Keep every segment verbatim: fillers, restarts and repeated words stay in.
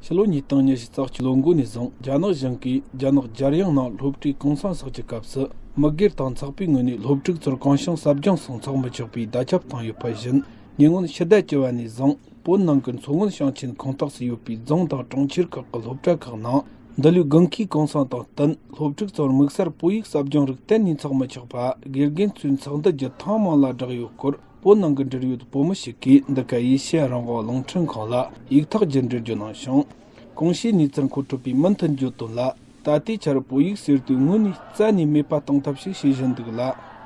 ཕྱི་ལོ་ཉིས་སྟོང་ཉི་ཤུ་རྩ་གཅིག་ལོ་འགོ་ནས་བཟུང་རྒྱ་ནག་གཞུང་གིས་རྒྱ་ནག་རྒྱལ་ཡོངས་ནང་སློབ་གྲྭའི་གུང་སེང་སོགས་ཀྱི་སྐབས་སུ་མི་སྒེར་དང་ཚོགས་པའི་ངོས་ནས་སློབ་ཕྲུག་ཚོར་གང་བྱུང་ཟབ་སྦྱོང་སོགས་འཚོགས་མི་ཆོག་པའི་བརྡ་ཁྱབ་བཏང་ཡོད་པ་བཞིན། ཉེ་སྔོན་ཕྱི་ཟླ་བཅུ་བ་ནས་བཟུང་བོད་ནང་གི་མཚོ་སྔོན་ཞིང་ཆེན་ཁོངས་གཏོགས་སུ་ཡོད་པའི་རྫོང་དང་གྲོང་ཁྱེར་ཁག་གི་སློབ་གྲྭ་ཁག་ནང་འདི་ལོའི་དགུན་ཁའི་གུང་སེང་དང་བསྟུན་སློབ་ཕྲུག་ཚོར་དམིགས་བསལ་བོད་ཡིག་ཟབ་སྦྱོང་རིགས་གཏན་ནས་འཚོགས་མི་ཆོག་པ་དགེ་རྒན་ཚོས་ཚོགས་འདུ་བརྒྱུད་ཐེངས་མང་ལ་བསྒྲགས་ཡོད་སྐོར། བོད་ནང་གི་འབྲེལ་ཡོད་བོད་མི་ཞིག་གིས་འདི་ག་ཨེ་ཤེ་ཡ་རང་དབང་རླུང་འཕྲིན་ཁང་ལ་ཡིག་ཐག་བརྒྱུད་འགྲེལ་བརྗོད་གནང་བྱུང་། གོང་ཞུས་གནས་ཚུལ་མཁོ་སྤྲོད་པས་མུ་མཐུད་བརྗོད་དོན་ལ། ད་ལྟའི་ཆར་བོད་ཡིག་ཟེར་དུས་དངོས་ནས་རྩ་ནས་མེད་པ་གཏོང་ཐབས་ཤིག་བྱེད་བཞིན་འདུག་ལ།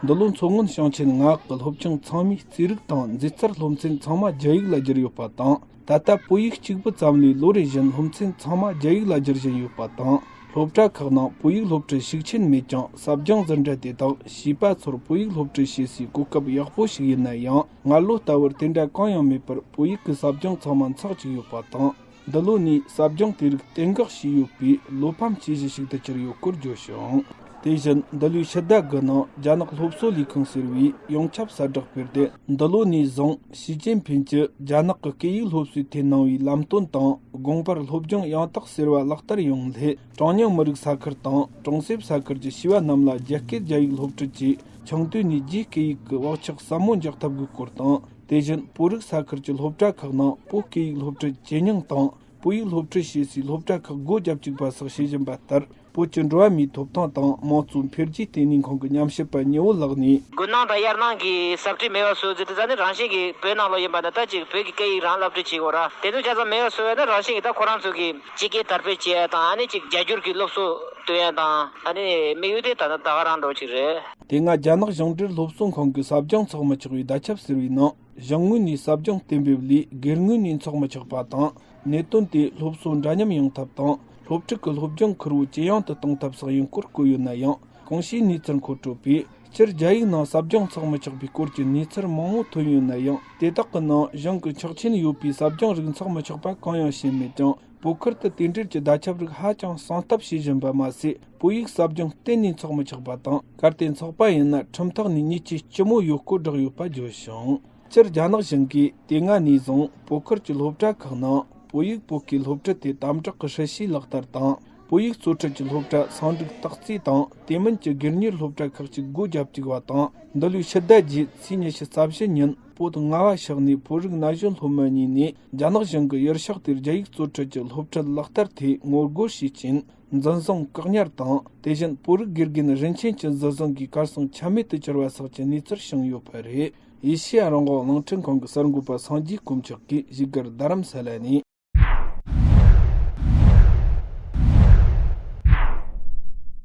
འདི་ལོ་མཚོ་སྔོན་ཞིང་ཆེན་ལྔ་གི་སློབ་ཆུང་ཚང་མའི་རྩིས་རིག་དང་མཛེས་རྩལ་སློབ་ཚན་ཚང་མ་རྒྱ་ཡིག་ལ་བསྒྱུར་ཡོད་པ་དང་། ད་ལྟ་བོད་ཡིག་གཅིག་པུ་ཙམ་ལས་ལོ་རེ་བཞིན་སློབ་ཚན་ཚང་མ་རྒྱ་ཡིག་ལ་བསྒྱུར་བཞིན་ཡོད་པ་དང་། སློབ་གྲྭ་ཁག་ནང་བོད་ཡིག་སློབ་ཁྲིད་ཤུགས་ཆེན་མེད་ཀྱང་ཟབ་སྦྱོང་འཛིན་གྲྭ་དེ་དག་བྱིས་པ་ཚོར་བོད་ཡིག་སློབ་ཁྲིད་བྱེད་སའི་གོ་སྐབས་ཡག་པོ་ཞིག་ཡིན་ན་ཡང་། སྔར་ལོ་ལྟ་བུར་དེ་འདྲ་གང་ཡང་མེད་པར་བོད་ཡིག་གི་ཟབ་སྦྱོང་ཚང་མ་འཚོགས་བཅུག་ཡོད་པ་དང་། འདི་ལོ་ནས་ཟབ་སྦྱོང་དེ་རིགས་གཏན་འགོག་བྱས་ཡོད་པས་བློ་ཕམ་ཆེ་གཞི་ཞིག་ཏུ་གྱུར་ཡོད་སྐོར་བརྗོད་བྱུང་། དེ་བཞིན་འདི་ལོའི་ཕྱི་ཟླ་དགུ་ནང་རྒྱ་ནག་སློབ་གསོ་ལས་ཁུངས་ཟེར་བས་ཡོངས་ཁྱབ་གསལ་བསྒྲགས་སྤེལ་ཏེ། འདི་ལོ་ནས་བཟུང་ཞི་ཅིན་ཕིན་གྱིས་རྒྱ་ནག་གི་སྐད་ཡིག་སློབ་གསོའི་ཐད་གནང་བའི་ལམ་སྟོན་དང་དགོངས་པར་སློབ་སྦྱོང་ཡང་དག་ཟེར་བ་ལག་བསྟར་ཡོང་སླད། གྲངས་ཉུང་མི་རིགས་ས་ཁུལ་དང་གྲོང་གསེབ་ས་ཁུལ་གྱི་བྱིས་པ་རྣམས་ལ་རྒྱ་སྐད་རྒྱ་ཡིག་སློབ་ཁྲིད་ཀྱིས་ཆུང་དུས་ནས་རྒྱའི་སྐད་ཡིག་གི་བག་ཆགས་ཟབ་མོ་འཇགས་ཐུབ་དགོས་སྐོར་དང་། དེ་བཞིན་བོད་རིགས་ས་ཁུལ་གྱི་སློབ་གྲྭ་ཁག་ནང་བོད་སྐད་ཡིག་སློབ་ཁྲིད་ཇེ་ཉུང་དང་། བོད་ཡིག་སློབ་ཁྲིད་བྱེད་སའི་སློབ་གྲྭ་ཁག་སྒོ་རྒྱབ་བཅུག་པ་སོགས་བྱེད་བཞིན་པ་ལྟར། བོད་ཀྱི་འགྲོ་བ་མིའི་ཐོབ་ཐང་དང་དམངས་གཙོའི་འཕེལ་རྒྱས་ལྟེ་གནས་ཁང་གི་ཉམས་ཞིབ་པ་ཉི་འོད་ལགས་ནས། དགུན་གནང་དང་དབྱར་གནང་གི་ས་ཁྲའི་མེ་བ་གསོ་རྫས་དེ་ཚ་ནི་རང་བཞིན་གྱིས་བོད་ནང་ལོགས་ཡིན་པ་ནི་ད་ཅིག་བོད་ཀྱི་སྐད་ཡིག་རང་སློབ་ཁྲིད་བྱེད་དགོས་ར། དེ་ཚོ་ཆ་ཚང་མེ་བ་གསོ་བས་ན་རང་བཞིན་གྱིས་ད་ཁོ་རང་ཚོ་གི་སྤྱི་སྐད་དར་སྤེལ་བྱེད་ཡ་དང་ཨ་ནི་ཅིག་རྒྱ་སྒྱུར་གྱི་སློབ་གསོ་སྟོན་ཡ་དང་ཨ་ནི་དམིགས་ཡུལ་དེ་ད་ནི་ད་ག་རང་འདྲ་བོ་ཅིག་རེད། དེ་སྔ་རྒྱ་ནག་གཞུང་འབྲེལ་སློབ་གསོ་ཁང་གིས་ཟབ་སྦྱོང་འཚོགས་མི་ཆོག་པའི་བརྡ་ཁྱབ་ཟེར་བའི་ནང་གཞུང་ངོས་ནས་ཟབ་སྦྱོང་གཏན་འབེབས་ལས་སྒེར་ངོས་ནས་འཚོགས་མི་ཆོག་པ་དང་། གནད་དོན་དེ་སློབ་གསོ་འདྲ་མཉམ་ཡོང་ཐབས་དང་སློབ་ཕྲུག་གི་སློབ་སྦྱོང་ཁུར་བོ་ཇེ་ཡང་དུ་གཏོང་ཐབས་སོགས་ཡིན་སྐོར་བཀོད་ཡོད་ན་ཡང་། གོང་ཞུས་གནས་ཚུལ་མཁོ་སྤྲོད་པས་སྤྱིར་རྒྱ་ཡིག་ནང་ཟབ་སྦྱོང་འཚོགས་མི་ཆོག་པའི་སྐོར་གྱི་གནས་ཚུལ་མང་པོ་ཐོན་ཡོད་ན་ཡང་། དེ་དག་གི་ནང་གཞུང་གི་ཆོག་མཆན་ཡོད་པའི་ཟབ་སྦྱོང་རིགས་འཚོགས་མི་ཆོག་པ་གང་ཡང་བཤད་མེད་ཀྱང་། བོད་ཁུལ་དུ་དེ་འབྲེལ་གྱི་བརྡ་ཁྱབ་རིགས་ཧ་ཅང་གསང་ཐབས་བྱེད་བཞིན་པ་མ་ཟད། བོད་ཡིག་ཟབ་སྦྱོང་གཏན་ནས་འཚོགས་མི་ཆོག་པ་དང་། གལ་ཏེ་འཚོགས་པ་ཡིན་ན་ཁྲིམས་ཐོག་ནས་ཉེས་ཆད་ལྕི་མོ་ཡོད་སྐོར་བསྒྲགས་ཡོད་པ་བརྗོད་བྱུང་། སྤྱིར་རྒྱ་ནག་གཞུང་གིས་དེ་སྔ་ནས་བཟུང་བོད་ཁུལ་གྱི་སློབ་གྲྭ་ཁག་ནང་བོད་ཡིག་བོད་སྐད་སློབ་ཁྲིད་དེ་དམ་དྲག་གི་སྲིད་བྱུས་ལག་བསྟར་དང་། བོད་ཡིག་གཙོ་ཁྲིད་ཀྱི་སློབ་གྲྭ་སང་འགྲིག་སྟག་རྩེ་དང་དེ་མིན་གྱི་སྒེར་གཉེར་སློབ་གྲྭ་ཁག་ཅིག་སྒོ་བརྒྱབ་བཅུག་པ་དང་། འདི་ལོའི་ཕྱི་ཟླ་བརྒྱད་ཚེས་ཉི་ཤུ་རྩ་བཞི་ཉིན་བོད་རྔ་བ་ཕྱོགས་ནས་བོད་རིགས་ན་གཞོན་སློབ་མ་གཉིས་ནས་རྒྱ་ནག་གཞུང་གི་ཡུལ་ཕྱོགས་དེར་རྒྱ་ཡིག་གཙོ་ཁྲིད་ཀྱི་སློབ་ཁྲིད་ལག་བསྟར་ཐད་ངོ་རྒོལ་བྱས་རྐྱེན། འཛིན་བཟུང་བཀག་ཉར་དང་། དེ་བཞིན་བོད་རིགས་དགེ་རྒན་རིན་ཆེན་གྱི་འཛིན་བཟུང་གིས་གར་སོང་ཆ་མེད་དུ་གྱུར་བ་སོགས་ཀྱི་གནས་ཚུལ་བྱུང་ཡོད་པ་རེད། ཨེ་ཤེ་ཡ་རང་དབང་རླུང་འཕྲིན་ཁང་གི་གསར་འགོད་པ་སངས་རྒྱས་དཀོན་མཆོག་གིས་བཞུགས་སྒར་རྡ་རམ་ས་ལ་ནས།